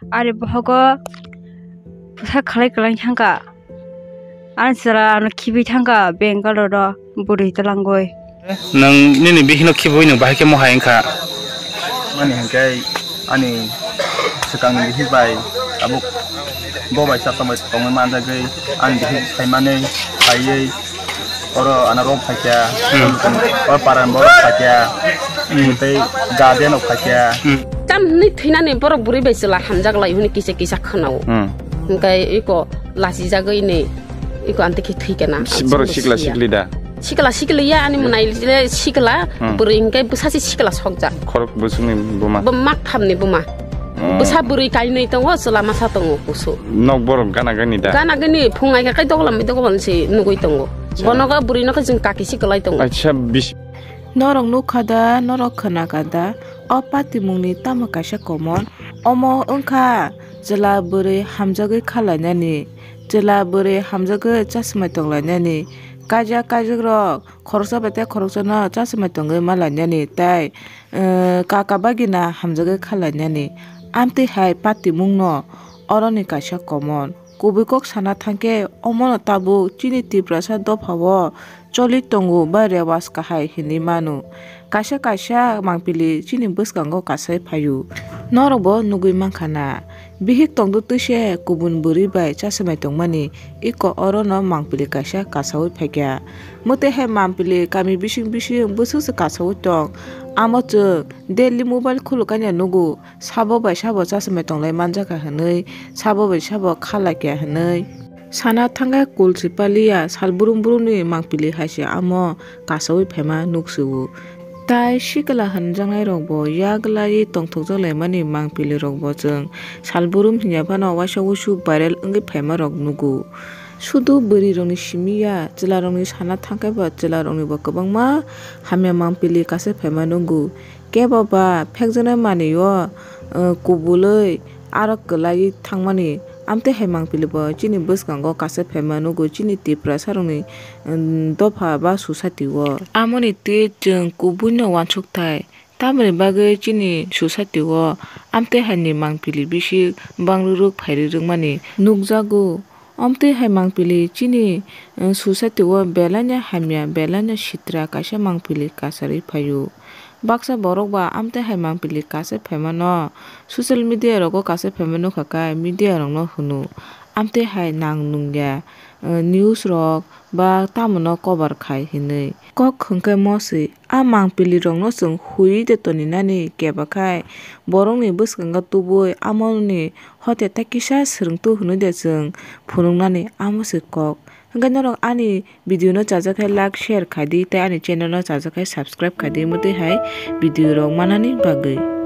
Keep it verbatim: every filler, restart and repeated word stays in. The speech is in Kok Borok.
Ari bohogo bwsa khalai kwlai thangkha. Ani chwla ano khibi thangkha Bangalore o bwrwi twlangwi. Nwng nini bihikno khibiui nwng bahai khe mohai wngkha? Mani hinkhe ani swkangni bihik bai tabuk bo bai chapta bai tongwi manjagwi ani bihik saimanwi phaiwi oro ano rok phaikha, hmm, oro paran borok phaikha, hmm, tei guardian rok phaikha. Hmm. Tam hwnwi thwinani borok bwrwi bai chwla hamjak lai hwnwi kisa kisa khwnao. Hmm. Hinkhe iko lachijagwi ni iko amtwi khe thwi kana. Si-, borok sikla sikli da? Sikla sikli ya, ani mwnai le sikla, hmm, bwrwi hinkhe bwsa se sikla sokjak. Khorok bwswkni buma? Buma thamni buma. Oh. Bwsa bwrwi kainwi tongo, chwla masa tongo kusu. Nok borok gana gani da? Gana gani, phung ai khe kai doglam bai doglam se nugui tongo. Acha. Bono ga bwrwi no khe chwng kaki siklai tongo. Acha, bis- Norok nukha da, norok khwnakha da, o patimungni tamo kaisa komon? Omo wngkha chwla bwrwi hamjagwi kha lainani, chwla bwrwi hamjagwi chasmai tong lainani, kaijak kaijak rok khoroksa bai tei khoroksano chasmai tongwi ma lainani tei, eh, kaka bagina hamjagwi kha lainani. Amtwi hai patimungno oroni kaisa komon. Kubui kok sana thangkhe, omono tabuk chini Tiprasa dophao choli tongo ba rewaj kahai hinwi mano. Kaisa kaisa mangpili chini bwskango kasai phaio. Norokbo nugui mankha na, bihik tongdo twise kubun bwrwi bai chasmai tongmani, iko orono mangpili kaisa kasaui phaikha. Mwtwi hai mangpili kami bising bising bwswk se kasaui tong. Amo chwng daily mobile khulukanya nugo. Sabo bai sabo chasmai tonglai manjakha hwnwi, sabo bai sabo kha laikha hwnwi. Sana thangkhe kulsi paliya, sal brum brumni mangpili hai se amo kasaui phaima nuk sio. Tai sikla hwnjaknairokbo yak laiwi tongthokjak laimani mangpilirokbo chwng sal brum hinya phano waisa wuisu viral wngwi phaimarok nugo. Sudu bwrwirokni simi ya, chwlarokni sana thangkhaiba chwlaroknibo kwbangma hamya mangpili kasa phaima nugo. Kebo ba phekjaknai manwi o, uh, kubulwi aro kwlaiwi thangmani. Amtwi hai mangpili bo chini bwskango kasa phaima nugo, chini Tiprasa rokni, um, dopha ba society o. Amoni twi chwng kubui no uansuk thai, tamoni bagwi chini society o amtwi hai ni mangpili bisi bangri rwk phairi rwkmani nukjago. Amtwi hai mangpili chini, eh, society o belai no hamya, belai no sitra kaisa mangpili kasarwi phaio. Baksa borok ba amtwi hai mangpili kasa phaimano social media rogo kasa phaimano kha khe media rokno hwno. Amtwi hai nang nungya, eh, news rok ba tamono cover khai hinwi. Kok hwnkhe moswi. A mangpili rokno chwng hui de toninani keba khai borokni bwskango tubui amoni hote ta kisa swrwngtwi hwnwi de chwng phunuknani amo se kok. Hwnkhe norok ani video no chajak khai like, share khai di tei ani channel no chajak khai subscribe khai di, mwtwi hai video rok manani bagwi.